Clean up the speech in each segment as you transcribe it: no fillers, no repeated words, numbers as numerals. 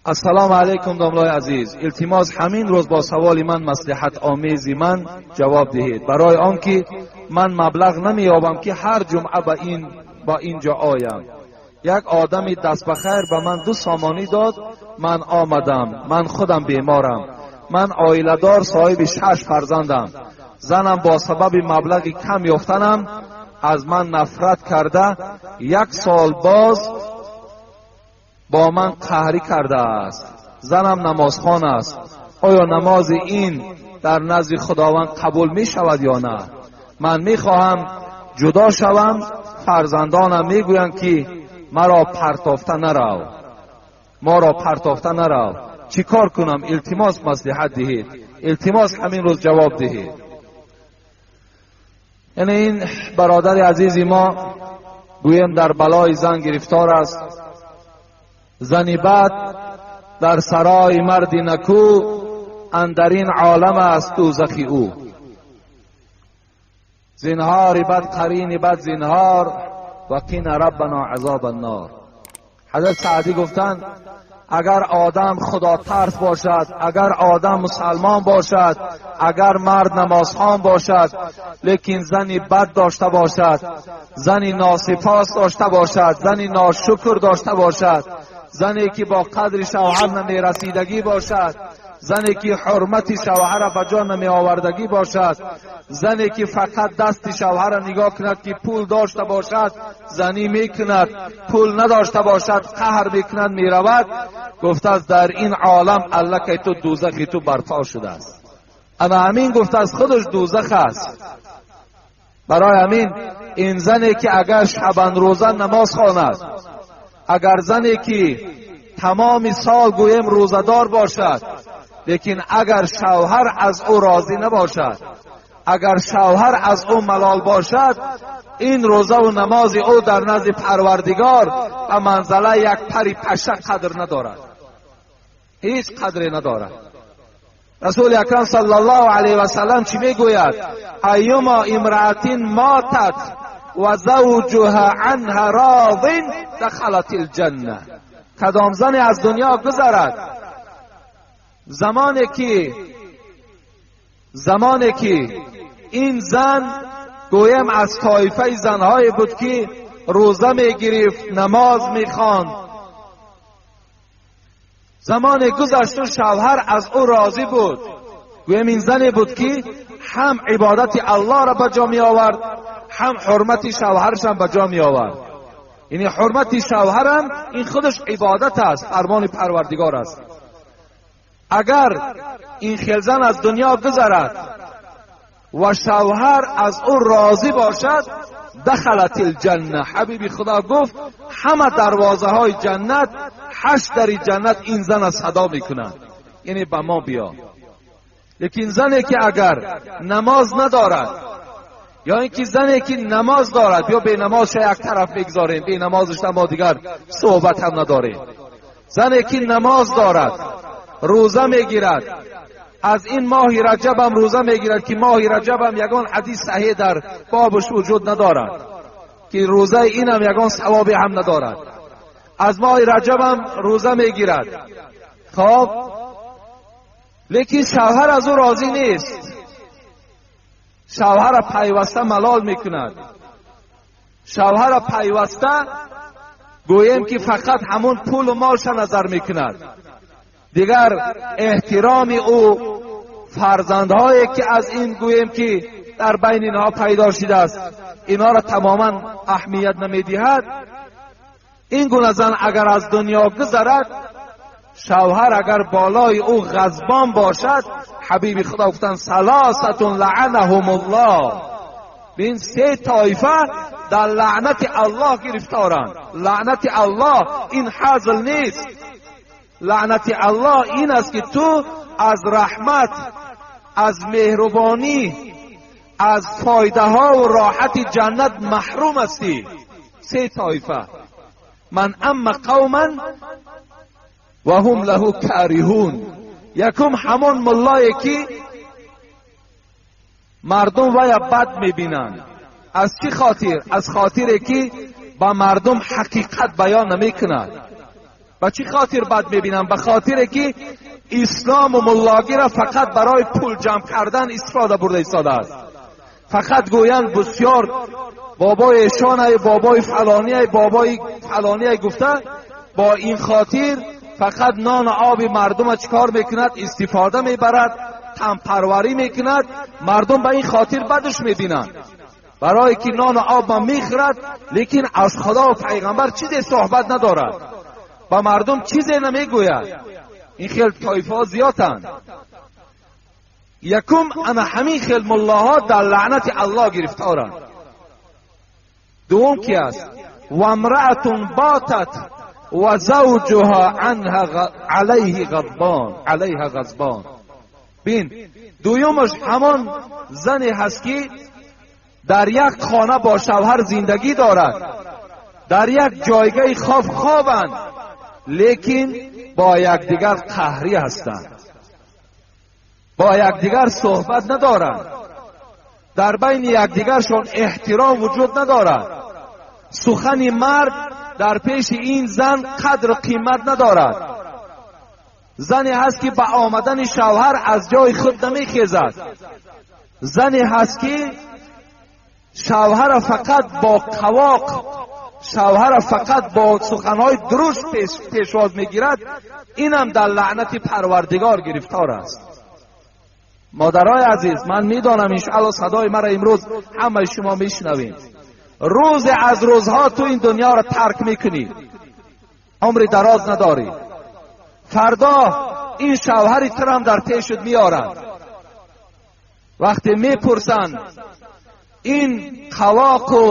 Ассалому алайкум, домлои азиз. Илтимос, ҳамин рӯз бо саволи ман маслиҳат омези ман ҷавоб диҳед, барои он ки ман маблағ намеёбам, ки ҳар ҷумъа ба ин ҷо оям. Як одами дастбахайр ба ман 2 сомонӣ дод, ман омадам. Ман худам беморам. Ман оиладор, соҳиби шаш фарзандам. Занам бо сабаби маблағи кам ёфтанам аз ман нафрат карда, як сол боз бо ман қаҳрӣ кардааст. Занам намозхон аст. Оё намози ин дар назди Худованд қабул мешавад ё на? Ман мехоҳам ҷудо шавам. Фарзандонам мегӯянд, ки маро партофта нарав, моро партофта нарав. Чӣ кор кунам? Илтимос, маслиҳат диҳед. Илтимос, ҳамин рӯз ҷавоб диҳед. Яъне ин бародари азизи мо, гӯем, дар балои зан гирифтор аст. Зани бад дар сарои марди накӯ андарин олам аст дӯзахи ӯ. Зинҳори бад қарини бад зинҳор ва қина раббано азоб аннор. Ҳазрат Саъдӣ гуфтанд: агар одам худотарс бошад, агар одам мусалмон бошад, агар мард намозхон бошад, лекин зани бад дошта бошад, зани носипос дошта бошад, зани ношукр дошта бошад, зане ки бо қадри шавҳар намерасидагӣ бошад, зане ки ҳурмати шавҳара ба ҷо намеовардагӣ бошад, зане ки фақат дасти шавҳара нигоҳ кунад, ки пул дошта бошад, занӣ мекунад, пул надошта бошад, қаҳр мекунад, меравад, гуфтааст, дар ин олам аллакай ту дӯзахи ту барпо шудааст. Ана ҳамин, гуфтааст, худаш дӯзах аст. Барои ҳамин ин зане ки агар шабанрӯза намоз хонад, агар зане ки тамоми сол, гӯем, рӯзадор бошад, лекин агар шавҳар аз ӯ розӣ набошад, агар шавҳар аз ӯ малол бошад, ин рӯзаву намози ӯ дар назди Парвардигор ба манзалаи як пари паша қадр надорад, ҳеҷ қадре надорад. Расули акрам саллаллоҳу алайҳи васаллам чӣ мегӯяд? Айюма имраатин матат ва завҷуҳа анҳа розин дахалат илҷанна. Кадом зане аз дунё гузарад, замоне ки ин зан, гӯем, аз тоифаи занҳое буд, ки рӯза мегирифт, намоз мехонд, замоне гузашту шавҳар аз ӯ розӣ буд, гӯем, ин зане буд, ки ҳам ибодати Аллоҳро ба ҷо меовард, ҳам ҳурмати шавҳарашам ба ҷо меовард. Яъне ҳурмати шавҳарам ин худаш ибодат аст, фармони Парвардигор аст. Агар ин хел зан аз дунё гузарад ва шавҳар аз ӯ розӣ бошад, дахалат илҷанна. Ҳабиби Худо гуфт: ҳама дарвозаҳои ҷаннат, ҳашт дари ҷаннат ин зана садо мекунанд, яъне ба мо биё. Лекин зане ки агар намоз надорад ё ин ки зане ки намоз дорад, ё бенамозша як тараф мегузорем, бенамозашта мо дигар суҳбат ҳам надорем, зане ки намоз дорад, рӯза мегирад, аз ин моҳи раҷабам рӯза мегирад, ки моҳи раҷабам ягон ҳадис саҳеҳ дар бобаш вуҷуд надорад, ки рӯзаи инам ягон савобе ҳам надорад, аз моҳи раҷабам рӯза мегирад, хоб, лекин шавҳар аз ӯ розӣ нест, шавҳара пайваста малол мекунад, шавҳара пайваста, гӯем, ки фақат ҳамун пулу молша назар мекунад, дигар эҳтироми ӯ, фарзандҳое ки аз ин, гӯем, ки дар байни инҳо пайдо шудааст, инҳоро тамоман аҳамият намедиҳад, ин гуна зан агар аз дунё гузарад, шавҳар агар болои ӯ ғазбон бошад, ҳабиби Худо гуфтанд: саласатун лаъанаҳумуллоҳ. Бин, се тоифа дар лаънати Аллоҳ гирифторанд. Лаънати Аллоҳ ин ҳазл нест. Лаънати Аллоҳ ин аст, ки ту аз раҳмат, аз меҳрубонӣ, аз фоидаҳову роҳати ҷаннат маҳрум ҳастӣ. Се тоифа: ман амма қавман ва ҳум лаҳу кариҳун. Якум, ҳамон муллое ки мардум вая бад мебинанд. Аз чӣ хотир? Аз хотире ки ба мардум ҳақиқат баён намекунад. Ба чӣ хотир бад мебинанд? Ба хотире ки ислом ва муллогӣ را фақат барои пул ҷамъ кардан истифода бурда истодааст. Фақат гӯянд бисёр бобои эшонай, бобои фалонӣ, бобои фалонӣ гуфта, бо ин хотир фақат нон оби мардум чикор мекунад? Истифода мебарад, танпарварӣ мекунад. Мардум ба ин хотир бадаш мебинанд, барои ки нон об мехӯрад, лекин аз Худо ва пайғамбар чизе суҳбат надорад, ба мардум чизе намегӯяд. Ин хел тоифаҳо зиёданд. Якум ана ҳамин хел муллоҳо дар лаънати Аллоҳ гирифторанд. Дуюм ки аст? Вамраатун батат ва завҷуҳа анҳа алайҳи ғадбон, алайҳа ғазбон. Бин, дуюмаш ҳамон зане ҳаст ки дар як хона бо шавҳар зиндагӣ дорад, дар як ҷойгаҳи хоб хобанд, лекин бо якдигар қаҳрӣ ҳастанд, бо якдигар суҳбат надоранд, дар байни якдигаршон эҳтиром вуҷуд надорад. Сухани мард дар пеши ин зан қадру қимат надорад. Зане ҳаст ки ба омадани шавҳар аз ҷои худ намехезад. Зане ҳаст ки шавҳара фақат бо қавоқ, шавҳара фақат бо суханҳои дурушт пешвоз мегирад. Инам дар лаънати Парвардигор гирифтор аст. Модарои азиз, ман медонам иншоалло садои маро имрӯз ҳамаи шумо мешунавед. Рӯзе аз рӯзҳо ту ин дунёро тарк мекунӣ, умри дароз надорӣ. Фардо ин шавҳари турам дар пешат меоранд. Вақте мепурсанд ин қавоқу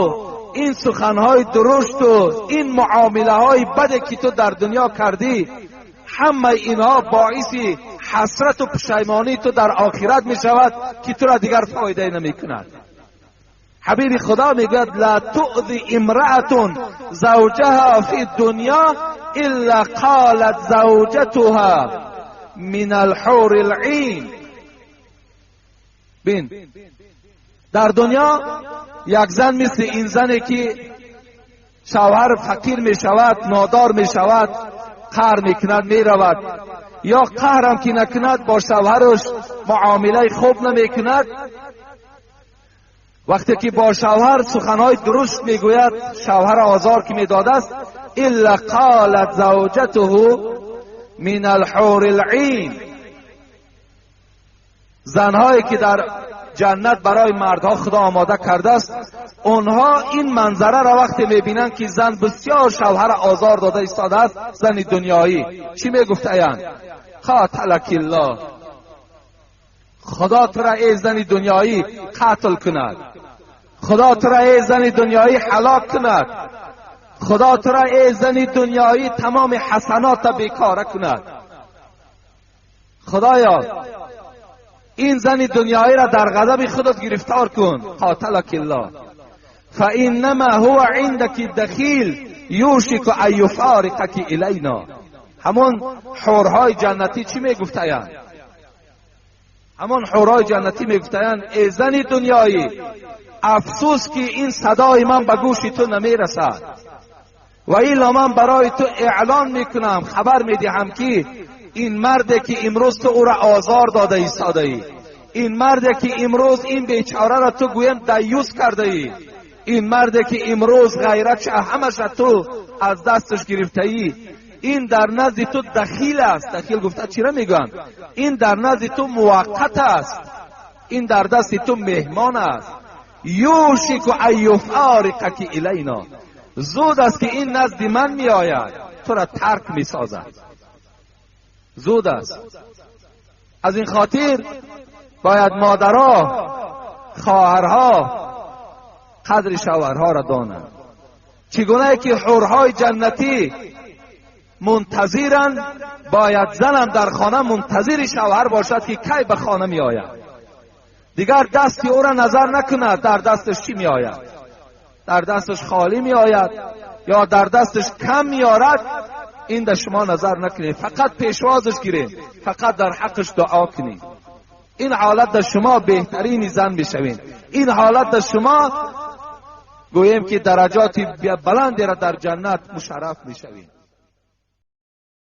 ин суханҳои дурушту ин муомилаҳои баде ки ту дар дунё кардӣ, ҳамаи инҳо боиси ҳасрату пушаймонии ту дар охират мешавад ки тура дигар фоидае намекунад. Ҳабиби Худо мегӯяд: ла туъзи имраатун завҷаҳа фи дунё илла қолат завҷатуҳа мин алҳури алъин. Бин, дар дунё як зан мисли ин зане ки шавҳар фақир мешавад, нодор мешавад, қаҳр мекунад, меравад, ё қаҳрам ки накунад бо шавҳараш муомилаи хуб намекунад. Вақте ки бо шавҳар суханҳои дурушт мегӯяд, шавҳар озор ки медодааст, илла қолат завҷатуҳу мин алҳури алъин. Занҳое ки дар ҷаннат барои мардҳо Худо омода кардааст, онҳо ин манзараро вақте мебинанд ки зан бисёр шавҳара озор дода истодааст, зани дунёӣ, чӣ мегуфтаянд? Қоталакиллоҳ, Худо тура эй зани дунёӣ қатл кунад, Худо тура эй зани дунёӣ ҳалок кунад, Худо тура эй зани дунёӣ тамоми ҳасанота бекора кунад. Худоё, ин зани дунёиро дар ғазаби худат гирифтор кун. Қоталакиллоҳ фаиннама ҳува индаки дахил юшику ан юфориқаки илайно. Ҳамон ҳурҳои ҷаннатӣ чӣ мегуфтаянд? Ҳамон ҳурҳои ҷаннатӣ мегуфтаянд: эй зани дунёӣ, афсӯс ки ин садои ман ба гӯши ту намерасад, ва илло ман барои ту эълон мекунам, хабар медиҳам ки ин марде ки имрӯз ту ӯро озор дода истодаӣ, ин марде ки имрӯз ин бечораро ту гӯям даюс кардаӣ, ин марде ки имрӯз ғайратша ҳамаша ту аз дасташ гирифтаӣ, ин дар назди ту дахил аст. Дахил гуфта чира мегӯянд? Ин дар назди ту муваққат аст, ин дар дасти ту меҳмон аст. Юшику ан юфориқаки илайно, зуд аст ки ин назди ман меояд, тура тарк месозад. Зуд аст. Аз ин хотир бояд модаро, хоҳарҳо қадри шавҳарҳоро донанд. Чигунае ки ҳурҳои ҷаннатӣ мунтазиранд, бояд занам дар хона мунтазири шавҳар бошад ки кай ба хона меояд. Дигар дасти ӯро назар накунад, дар дасташ чӣ меояд, дар дасташ холӣ меояд ё дар дасташ кам меорад, ин дар шумо назар накунед, фақат пешвозаш гиред, фақат дар ҳаққаш дуо кунед. Ин ҳолат дар шумо беҳтарини зан мешавед. Ин ҳолат дар шумо гӯем ки дараҷоти баландеро дар ҷаннат мушарраф мешавед.